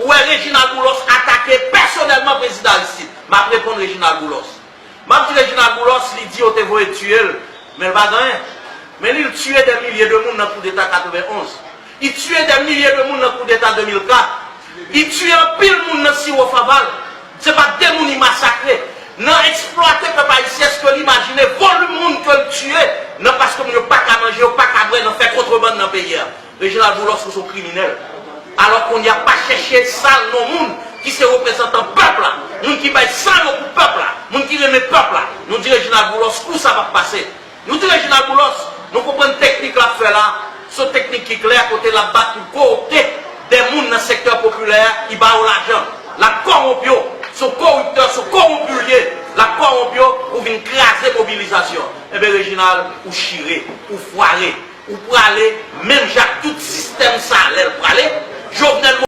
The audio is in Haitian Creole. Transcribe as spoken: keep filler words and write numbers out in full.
Ou wè Reginald Boulos atake pèsonèlman prezidan Aristide. M ap reponn Reginald Boulos. M ap di Reginald Boulos, li di yo te voye tiye l, men l pa gen anyen. Men li, l tiye dè milye de moun nan koudeta katrevenn onz. Li tiye dè milye de moun nan koudeta de mil kat. Li tiye anpil moun nan Siwo Faval. Se pa de moun li masakre. Nan eksplwate pèp ayisyen, èske l imajine volim moun ke l tiye nan paske moun yo pa ka manje, yo pa ka bwè, nan fè kontrebann nan peyi a? Reginald Boulos, ou se yon kriminèl. Alò kounye a, pa chèche sal non moun ki se reprezantan pèp la, moun ki bay san yo pou pèp la, moun ki renmen pèp la. Nou di Reginald Boulos, kou sa p ap pase. Nou di Reginald Boulos, nou konprann teknik l ap fè la, se yon teknik ki klè, kote l ap bat pou kowopte de moun nan sektè popilè a, ki ba yo lajan. L ap kòwonp yo, se yon kowiptè, se yon kowonpi l ye, l ap kòwonp yo pou vin kraze mobilizasyon. Enben, Reginald, ou chire, ou fware, ou prale, menm jan ak tout sistèm sa a, lè l prale, Jovenel